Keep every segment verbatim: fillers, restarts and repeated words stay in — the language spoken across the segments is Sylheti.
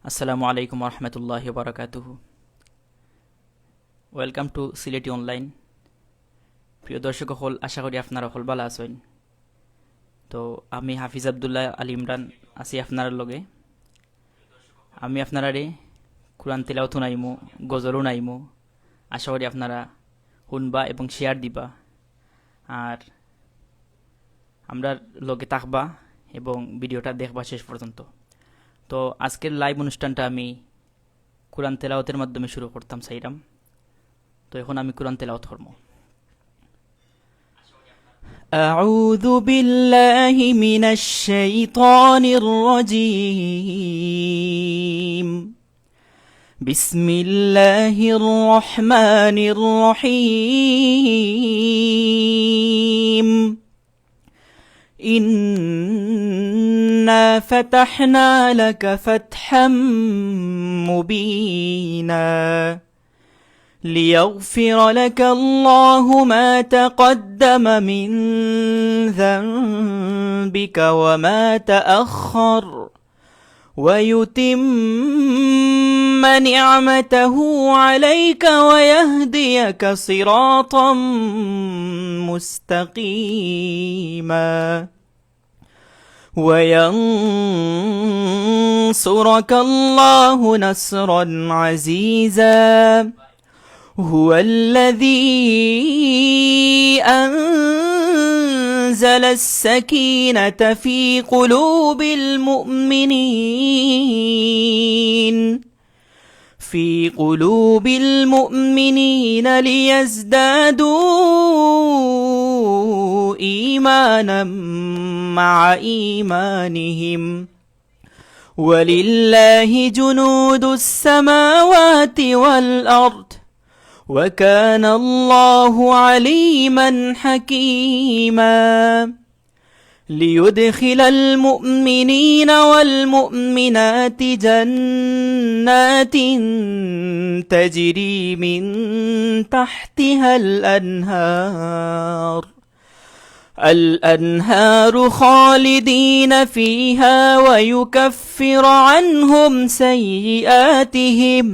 আসসালামু আলাইকুম ওয়া রাহমাতুল্লাহি ওয়া বারাকাতুহু। Welcome to সিলেটি অনলাইন। প্রিয় দর্শক অকল, আশা করি আপনারা অকল ভালা আছইন। তো আমি হাফিজ আব্দুল্লাহ আলী ইমরান আছি আপনারার লগে। আমি আপনারারে কুরআন তেলাওয়াত হুনাইমু, গজল হুনাইমু। আশা করি আপনারা হুনবা এবং শেয়ার দিবা। আর আমরার লগে থাকবা এবং ভিডিওটা দেখবা শেষ পর্যন্ত। তো আজকের লাইভ অনুষ্ঠানটা আমি কুরআন তেলাওয়াতের মাধ্যমে শুরু করতাম চাইরাম। তো এখন আমি কুরআন তেলাওয়াত করমু। أعوذ بالله من الشيطان الرجيم. بسم الله الرحمن الرحيم. إنا فتحنا لك فتحا مبينا ليغفر لك الله ما تقدم من ذنبك وما تأخر ويتم نعمته عليك ويهديك صراطا مستقيما وينصرك الله نصرا عزيزا. هو الذي أنزل السكينة في قلوب المؤمنين في قلوب المؤمنين ليزدادوا إيمانا مع إيمانهم ولله جنود السماوات والأرض وكان الله عليما حكيما. ليدخل المؤمنين والمؤمنات جنات تجري من تحتها الأنهار الأنهار خالدين فيها ويكفر عنهم سيئاتهم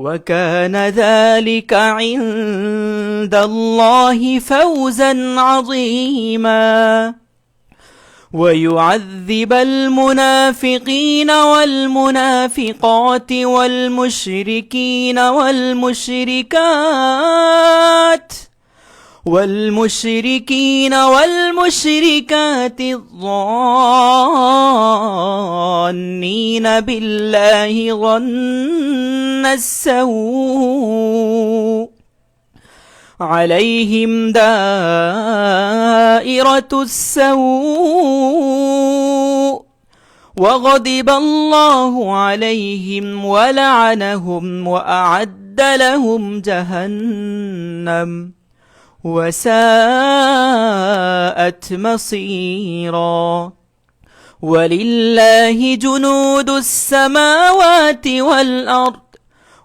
وكان ذلك عند الله فوزا عظيما. ويعذب المنافقين والمنافقات والمشركين والمشركات والمشركين والمشركات الظانين بالله ظن السوء عليهم دائرة السوء وغضب الله عليهم ولعنهم وأعد لهم جهنم وساءت مصيرا. ولله جنود السماوات والأرض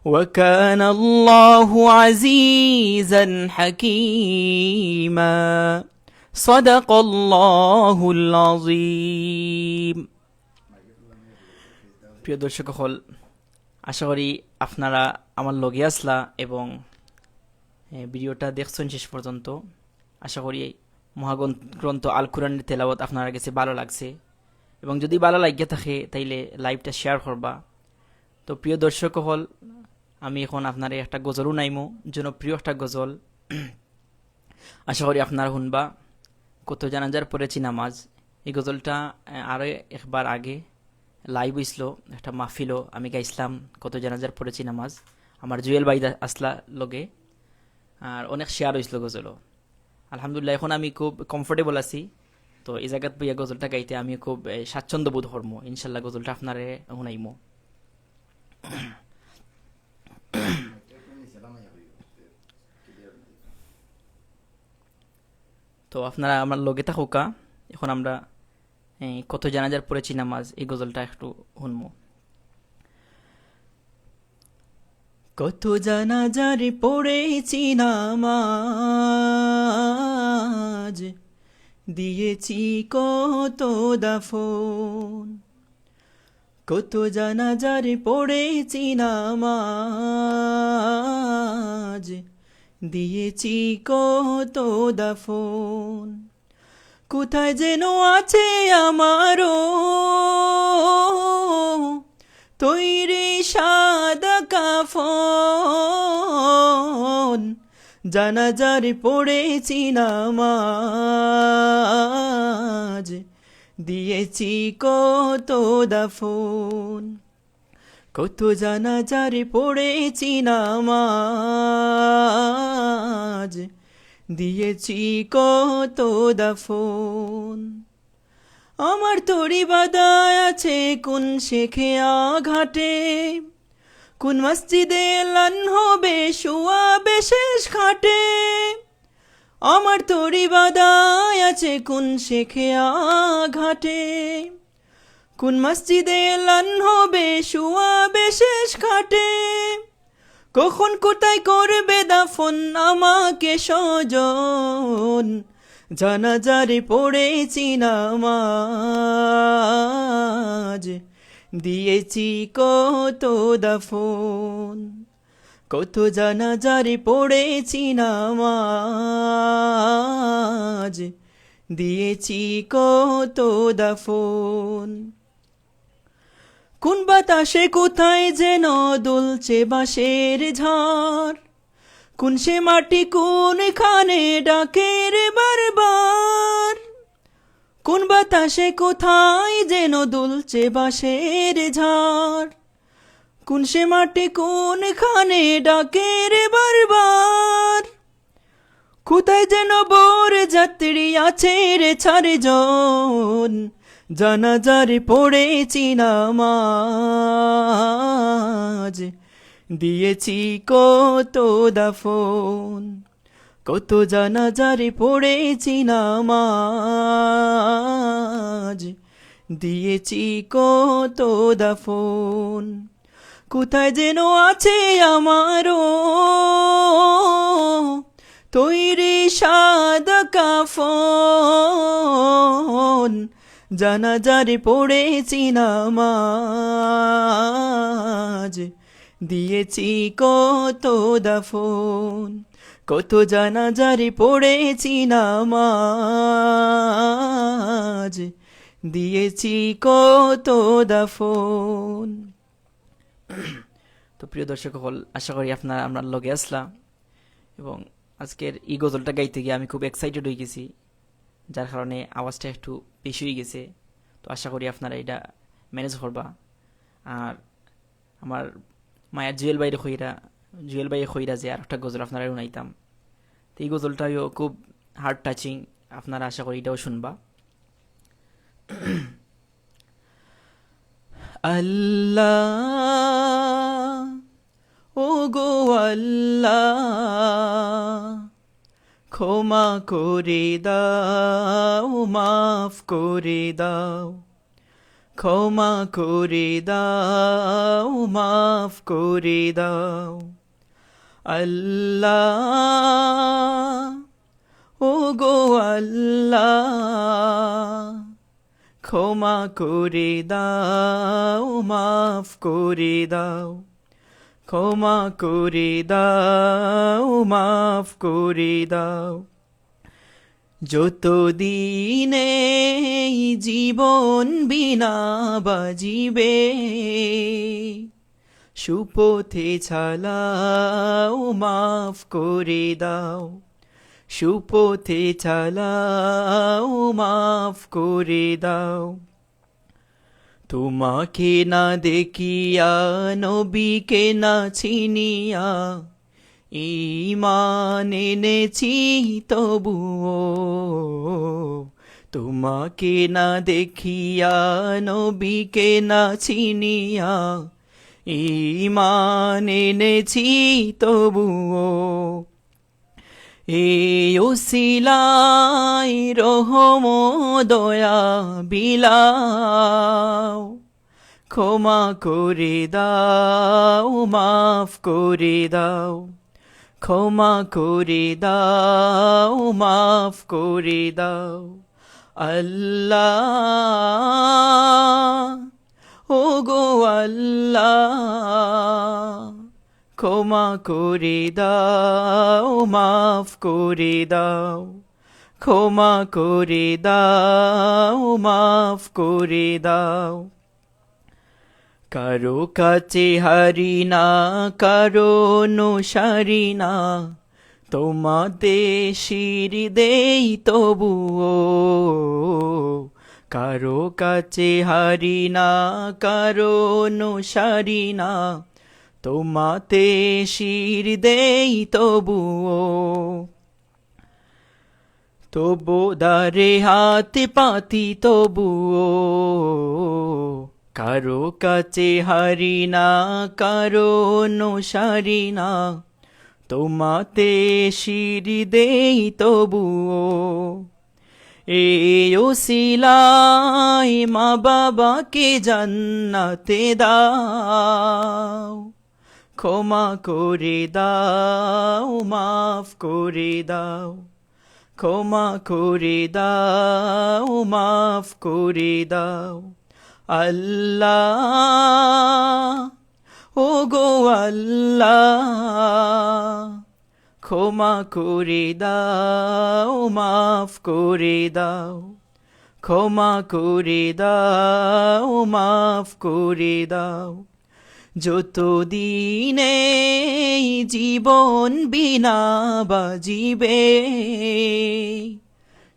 وكان الله عزيزا حكيما. صدق الله العظيم. প্রিয় দর্শক অকল, আশা করি আপনারা আমার লগে আছলা এবং, এ, ভিডিওটা দেখছইন শেষ পর্যন্ত। আশা করি এই মহাগ্রন্থ আল কোরআনের তেলাওয়াত আপনারার গেছে ভালা লাগছে এবং যদি ভালা লাগিয়া থাকে তাইলে লাইভটা শেয়ার করবা। তো প্রিয় দর্শক অকল, আমি এখন আপনারে একটা গজল হুনাইমু, জনপ্রিয় একটা গজল। আশা করি আপনারা হুনবা। কত জানাজার পড়েছি নামাজ, এই গজলটা, আহ, আরো একবার আগে লাইভ অইছিল, একটা মাহফিলো আমি গাইছিলাম কত জানাজার পড়েছি নামাজ। আমার জুয়েল ভাই দা-, আছলা লগে। আর অনেক শেয়ার অইছিল গজলও। আলহামদুলিল্লাহ, এখন আমি খুব কমফোর্টেবল আছি। তো এই জাগাত বইয়া গজলটা গাইতে আমি খুব, এ, স্বাচ্ছন্দ্য বোধ করমু। ইনশাল্লাহ গজলটা আপনারে হুনাইমু। তো আপনারা আমার লগে থাকুকা। এখন আমরা, এ, কত জানাজার পড়েছি নামাজ, এই গজলটা একটু হুনমু। কত জানাজার পড়েছি নামাজ, দিয়েছি কত দাফন। কত জানাজার পড়েছি নামাজ, দিয়েছি কত দাফন। কোথায় যেন আছে আমারও তৈরি সাদা কাফন। জানাজার পড়েছি নামাজ, দিয়েছি কত দাফন। কত জানাজার পড়েছি নামাজ, দিয়েছি কত দাফন। আমার তরি বাঁধা আছে কোন শেখেয়া ঘাটে, কোন মসজিদে লান হবে শোয়া বিশেষ খাটে। আমার তরি বাঁধা আছে কোন শেখেয়া ঘাটে, কোন মসজিদে লান হবে শোয়া বিশেষ খাটে। কখন কোথায় করবে দাফন আমাকে স্বজন, জানাজার পড়েছি নামাজ, দিয়েছি কত দাফন। কত জানাজার পড়েছি নামাজ, দিয়েছি কত দাফন। কোন বাতাসে কোথায় যেন দুলছে বাঁশের ঝাড়, কোন সে মাটি কোনখানে ডাকের বারবার। কোন বাতাসে কোথায় যেন দুলছে বাঁশের ঝাড়, কোন সে মাটি কোনখানে ডাকের বারবার। কোথায় যেন বর যাত্রী আছে রে চারজন, জানাজার পড়েছি নামাজ, দিয়েছি কত দাফন। কত জানাজার পড়েছি নামাজ, দিয়েছি কত দাফন। কোথায় যেন আছে আমারও তৈরি সাদা কাফন, জানাজার পড়েছি নামাজ, দিয়েছি কত দাফন। কত জানাজার পড়েছি নামাজ, দিয়েছি কত দাফন। তো প্রিয় দর্শক অকল, আশা করি আপনারা আমরার লগে আছলা, এবং আজকের এই গজলটা গাইতে গিয়া আমি খুব এক্সাইটেড অই গেছি, যার কারণে আওয়াজটা একটু বেশি অই গেছে। তো আশা করি আপনারা ইটা ম্যানেজ করবা। আর আমার মায়ার জুয়েল ভাইরে কইরা, জুয়েল ভাইয়ে কইরা যে আরোকটা গজল আপনারারে হুনাইতাম। তো এই গজলটাও খুব হার্ট টাচিং, আপনারা আশা করি ইটাও শুনবা। আল্লাহ, ও গো আল্লাহ, ক্ষমা করে দাও, মাফ করে দাও, ক্ষমা করে দাও, মাফ করে দাও। আল্লাহ, ও গো আল্লাহ, ক্ষমা করে দাও, মাফ করে দাও, ক্ষমা করে দাও, মাফ করে দাও। যতদিন এই জীবন বিনা বাজিবে, সুপথে চালাও, মাফ করে দাও, সুপথে চালাও, মাফ করে দাও। তোমাকে না দেখিয়া, নবীকে না চিনিয়া, ঈমান এনেছি তবুও। তোমাকে না দেখিয়া, নবীকে না চিনিয়া, ঈমান এনেছি তবুও। এই উসিলায় রহম দয়া বিলাও, ক্ষমা করে দাও, মাফ করে দাও, ক্ষমা করে দাও, মাফ করে দাও। আল্লাহ, ও গো আল্লাহ, ক্ষমা করে দাও, মাফ করে দাও, ক্ষমা করে দাও, মাফ করে দাও। কারো কাছে হারি না, কারো অনুসারী না, তোমাতে শির দেই তবুও। কারো কাছে হারি না, কারো অনুসারী না, তোমাতে শির দেই তবুও। তবু দারে হাত পাতি তবুও। কারো কাছে হারি না, কারো অনুসারী না, তোমাতে শির দেই তবুও। এই ওসিলায় মা বাবাকে জান্নাতে দাও, ক্ষমা করে দাও, মাফ করে দাও, ক্ষমা করে দাও, মাফ করে দাও। আল্লাহ, ও গো আল্লাহ, ক্ষমা করে দাও, মাফ করে দাও, ক্ষমা করে দাও, মাফ করে দাও। যতদিনে জীবন বিনা বাজিবে,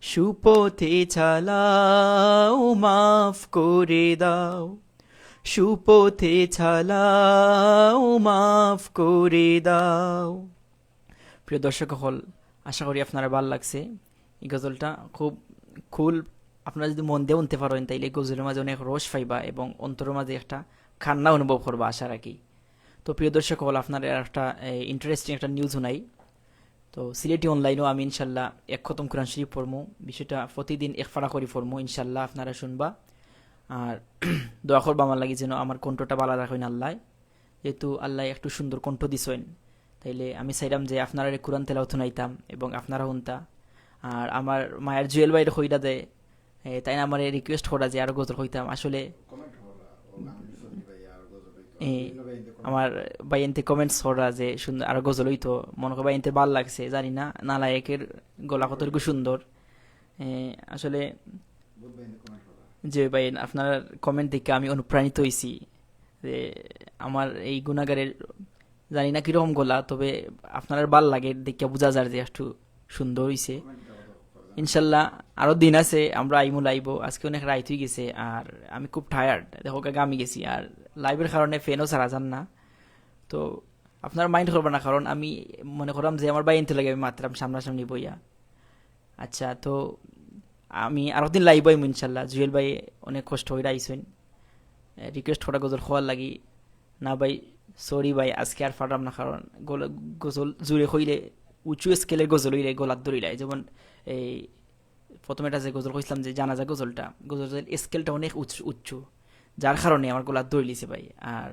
সুপথে চালাও, মাফ করে দাও, সুপথে চালাও, মাফ করে দাও। প্রিয় দর্শক অকল, আশা করি আপনারা ভালা লাগছে। এই গজলটা খুব কুল। আপনারা যদি মন দিয়া হুনতে পারেন, তাইলে এই গজলের মাঝে অনেক রস পাইবা এবং অন্তরের মাঝে একটা কান্না অনুভব করবা, আশা রাখি। তো প্রিয় দর্শক অকল, আপনারারে একটা, এ, ইন্টারেস্টিং একটা নিউজ হুনাই। তো সিলেটি অনলাইনও আমি ইনশাল্লাহ এক খতম কোরআন শরীফ পড়মু, বিষয়টা প্রতিদিন এক ফাড়া করি পড়মু, ইনশাল্লাহ আপনারা শুনবা। আর দোয়া করবা আমার লাগি, যেন আমার কণ্ঠটা ভালা রাখইন আল্লাহ, যেহেতু আল্লাহ একটু সুন্দর কণ্ঠ দিছইন, তাইলে আমি চাইরাম যে আপনারারে কোরআন তেলাওয়াত হুনাইতাম এবং আপনারা হুনতা। আর আমার মায়ার জুয়েল ভাইরে কইরা দে, এ, তাইন আমারে রিকোয়েস্ট করা যে আরো গজল কইতাম। আসলে এ, আমার ভাইয়াইন্তে কমেন্টস করা যে সুন্দর আরো গজল অইতো, মনে করি ভাইয়াইন্তে ভালা লাগছে, জানি না নালায়েকের গলা কতটুকু সুন্দর। এ, আসলে যে ভাই, আপনার কমেন্ট দেখে আমি অনুপ্রাণিত হইছি যে আমার এই গুণাগারের, জানি না কিরকম গলা, তবে আপনার ভালা লাগে, দেখে বুঝা যার যে একটু সুন্দর হইছে। ইনশাল্লাহ আরো দিন আছে, আমরা আইমু লাইভো। আজকে অনেক রাইত হই গেছে, আর আমি খুব টায়ার্ড, দেখো গা ঘামি গেছি, আর লাইভের কারণে ফ্যানও ছাড়া যার না। তো আপনারা মাইন্ড করবা না, কারণ আমি মনে করাম যে আমার ভাইয়াইন্তে লগে আমি মাতরাম সামনাসামনি বইয়া। আচ্ছা, তো আমি আরো দিন লাইভো আইমু ইনশাল্লাহ। জুয়েল ভাই অনেক কষ্ট কইরা আইছইন, রিকোয়েস্ট করা গজল কওয়ার লাগি। না ভাই, সরি ভাই, আজকে আর পাররাম না, কারণ গল-, গজল জুড়ে কইলে, উঁচু স্কেলের গজল হইলে গলাত ধরিলায়। যেমন এই প্রথমে একটা যে গজল কইছিলাম যে জানাজা গজলটা, গজলের স্কেলটা অনেক উচ্চ, উচ্চ, যার কারণে আমার গলাত ধরিলিছে ভাই। আর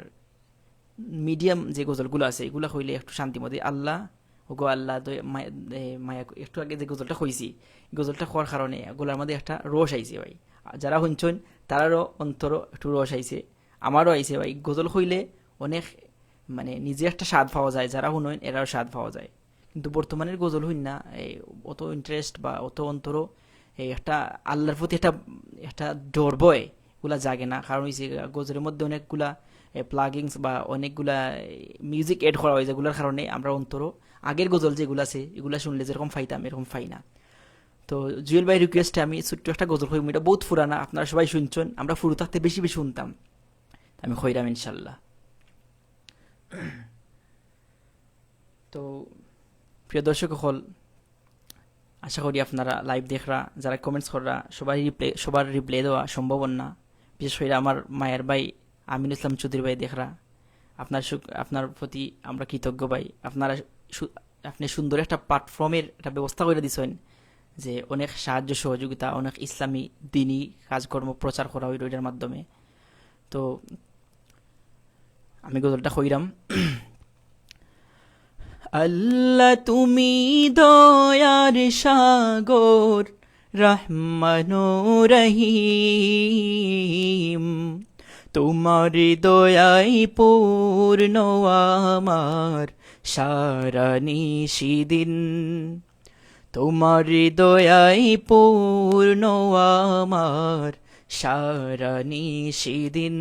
মিডিয়াম যে গজলগুলো আছে, এগুলা কইলে একটু শান্তি মতো, আল্লাহ, ওগো আল্লাহ, তো মায়া, এ, মায়া, একটু আগে যে গজলটা কইছি, গজলটা কওয়ার কারণে গলার মধ্যে একটা রস আইছে ভাই। আর যারা হুনছইন, তারারও অন্তরও একটু রস আইছে, আমারও আইছে ভাই। গজল কইলে অনেক, মানে, নিজে একটা স্বাদ পাওয়া যায়, যারা হুনইন এরাও স্বাদ পাওয়া যায়। কিন্তু বর্তমানের গজল হুন না, এই অত ইন্টারেস্ট বা অত অন্তরও এই একটা আল্লাহর প্রতি একটা, একটা ডর ভয়, এগুলা জাগে না। কারণ হইছে গজলের মধ্যে অনেকগুলা, এ, প্লাগিংস বা অনেকগুলা, এ, মিউজিক অ্যাড করা হয়, যেগুলোর কারণে আমরা অন্তরও আগের গজল যেগুলো আছে, এগুলা শুনলে যেরকম পাইতাম, এরকম পাই না। তো জুয়েল ভাই রিকোয়েস্টে আমি ছোট্ট একটা গজল কইমু, এটা বহুত পুরানা, আপনারা সবাই শুনছইন, আমরা ফুরু থাকতে বেশি বেশি শুনতাম। আমি কইরাম ইনশাল্লাহ। তো প্রিয় দর্শক অকল, আশা করি আপনারা লাইভ দেখরা, যারা কমেন্টস কররা, সবার রিপ্লাই, সবার রিপ্লাই দেওয়া সম্ভব না। বিশেষ করে আমার মায়ার ভাই আমিনুল ইসলাম চৌধুরী ভাই দেখরা, আপনার সু-, আপনার প্রতি আমরা কৃতজ্ঞ ভাই। আপনারা সু-, আপনি সুন্দর একটা প্ল্যাটফর্মের একটা ব্যবস্থা করে দিছেন, যে অনেক সাহায্য সহযোগিতা, অনেক ইসলামী দিনী কাজকর্ম প্রচার করা হইল এটার মাধ্যমে। তো আমি গজলটা কইরাম। আল্লাহ তুমি দয়ার সাগর, রহমান ও রহিম, তোমার দয়াই পূর্ণ আমার সারা নিশিদিন। তোমার দয়াই পূর্ণ আমার সারা নিশিদিন।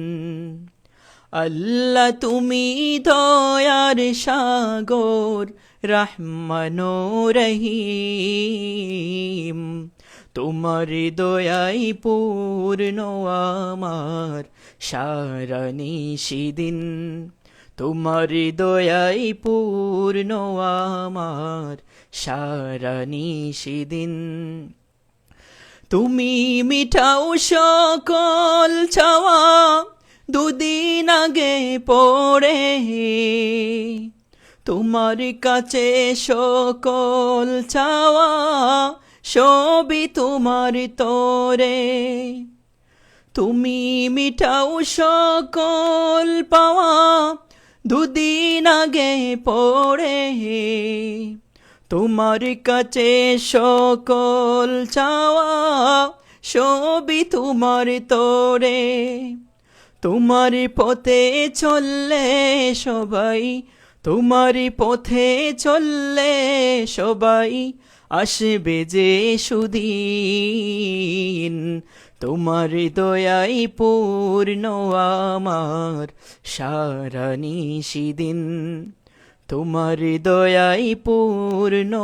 আল্লাহ, তুমি দয়ার সাগর, রহমানো রহিম। তোমার দয়াই পূর্ণ আমার সারা নিশিদিন। তোমার দয়াই পূর্ণ আমার সারা নিশিদিন। তুমি মিটাও সকল চাওয়া দুদিন আগে পড়ে। তোমার কাছে সকল চাওয়া সবই তোমার তরে। তুমি মিটাও সকল পাওয়া দুদিন আগে পড়ে। তোমার কাছে সকল চাওয়া সবই তোমার তরে। তোমার পথে চললে সবাই, তোমার পথে চললে সবাই, আসবে যে সুদিন। তোমার দয়াই পূর্ণ আমার সারা নিশিদিন। তোমার দয়াই পূর্ণ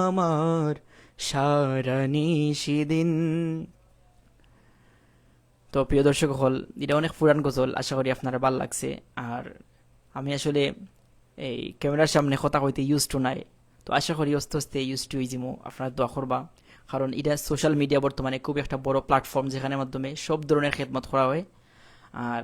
আমার সারা নিশিদিন। তো প্রিয় দর্শক অকল, ইটা অনেক পুরান গজল, আশা করি আপনারা ভালা লাগছে। আর আমি আসলে এই ক্যামেরার সামনে কথা কইতে used to নাই, তো আশা করি আস্তে আস্তে used to অইযিমু। আপনারা দোয়া করবা, কারণ ইটা social media বর্তমানে খুব একটা বড় platform, যেখানে মাধ্যমে সব ধরনের খেদমত করা হয়। আর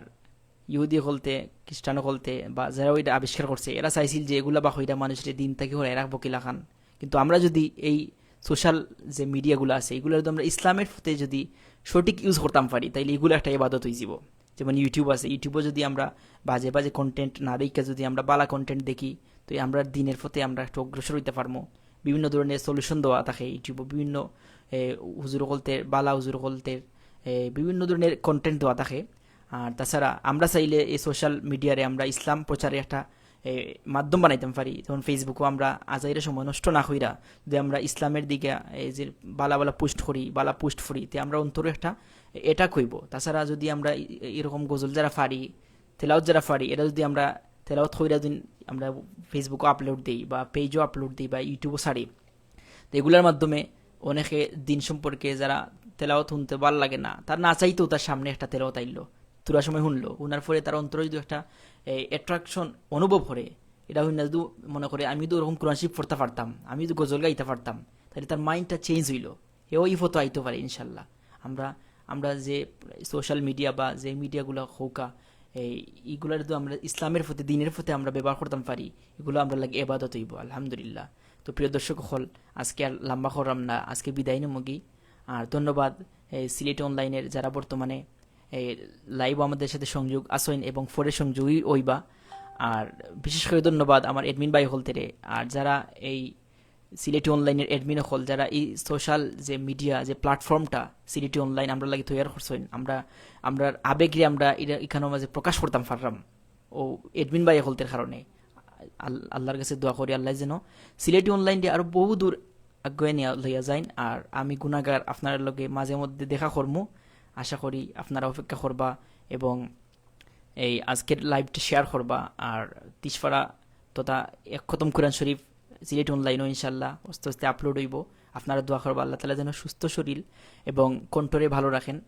ইহুদি অকলতে, খ্রিস্টান অকলতে বা যারা ইটা আবিষ্কার করছে, এরা চাইছিল যে এগুলা বা কইরা মানুষরে দিন থাকি হরাই রাখবো কিলাখান। কিন্তু আমরা যদি এই social যে মিডিয়াগুলা আছে, এগুলা যদি আমরা ইসলামের পথে যদি সঠিক use করতাম পারি, তাইলে এগুলা একটা ইবাদত অইযিবো। যেমন YouTube আছে, YouTube-ও যদি আমরা বাজে বাজে content না দেখিয়া যদি আমরা ভালা content দেখি, তো আমরা দিনের পথে আমরা একটু অগ্রসর অইতে পারমু। বিভিন্ন ধরনের solution দেওয়া থাকে YouTube-ও, বিভিন্ন, এ, হুজুর অকলতের, ভালা হুজুর অকলতের, এ, বিভিন্ন ধরনের content দেওয়া থাকে। আর তাছাড়া আমরা চাইলে এই social media-রে আমরা ইসলাম প্রচারে একটা, এ, মাধ্যম বানাইতাম পারি। যেমন Facebook-ও আমরা আজাইরা সময় নষ্ট না কইরা যদি আমরা ইসলামের দিকে এই যে ভালা ভালা post করি, ভালা post করি, তে আমরা অন্তরে একটা attack অইবো। তাছাড়া যদি আমরা ই-, এরকম গজল যারা পারি, তেলাওয়াত যারা পারি, এরা যদি আমরা তেলাওয়াত কইরা যদি আমরা Facebook-ও upload দেই বা page-ও upload দেই বা YouTube-ও ছাড়ি, তো এগুলার মাধ্যমে অনেকে দিন সম্পর্কে, যারা তেলাওয়াত হুনতে ভালা লাগে না, তার না চাইতেও তার সামনে একটা তেলাওয়াত আইলো, থুড়া সময় হুনলো, হুনার পরে তার অন্তরে যদি একটা, এ, attraction অনুভব করে, এটা হুনিয়া যদি মনে করে, "আমি তো ওরকম কোরআন শরীফ পড়তা পারতাম, আমি তো গজল গাইতা পারতাম", তাইলে তার mind-টা change অইলো, হেও ই পথো আইতো পারে ইনশাল্লাহ। আমরা, আমরা যে social media বা যে মিডিয়াগুলা হউকা, এই, ইগুলার যদি আমরা ইসলামের পথে, দিনের পথে আমরা ব্যবহার করতাম পারি, ইগুলা আমরার লাগি ইবাদত অইবো, আলহামদুলিল্লাহ। তো প্রিয় দর্শক অকল, আজকে আর লম্বা করলাম না, আজকে বিদায় নিমুগি। আর ধন্যবাদ, এই, সিলেটি online-এর যারা বর্তমানে, এই, live-ও আমাদের সাথে সংযোগ আছইন এবং পরে সংযোগী অইবা। আর বিশেষ করে ধন্যবাদ আমার admin ভাই অকলতেরে। আর যারা এই সিলেটি online-এর admin অকল, যারা এই social যে মিডিয়া, যে platform-টা সিলেটি online আমরার লাগি তৈয়ার করছইন, আমরা, আমরার আবেগরে আমরা ইরা-, ইখানর মাঝে প্রকাশ করতাম পারলাম ও admin ভাই অকলতের কারণে। আল-, আল্লাহর কাছে দোয়া করি, আল্লাহ যেন সিলেটি online-রে আরো বহু দূর আগুয়াই নিয়া লইয়া যাইন। আর আমি গুনাগার, আপনারার লগে মাঝে মধ্যে দেখা করমু, আশা করি আপনারা অপেক্ষা করবা এবং এই আজকের live-টা share করবা। আর তিসপাড়া তথা এক খতম কোরআন শরীফ সিলেটি online-ও ইনশাল্লাহ আস্তে আস্তে upload অইবো। আপনারা দোয়া করবা আল্লাহ তাআলা যেন সুস্থ শরীর এবং কণ্ঠরে ভালো রাখেন।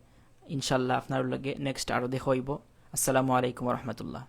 ইনশাল্লাহ আপনারার লগে next আরো দেখা অইবো। আসসালামু আলাইকুম ওয়া রাহমাতুল্লাহ।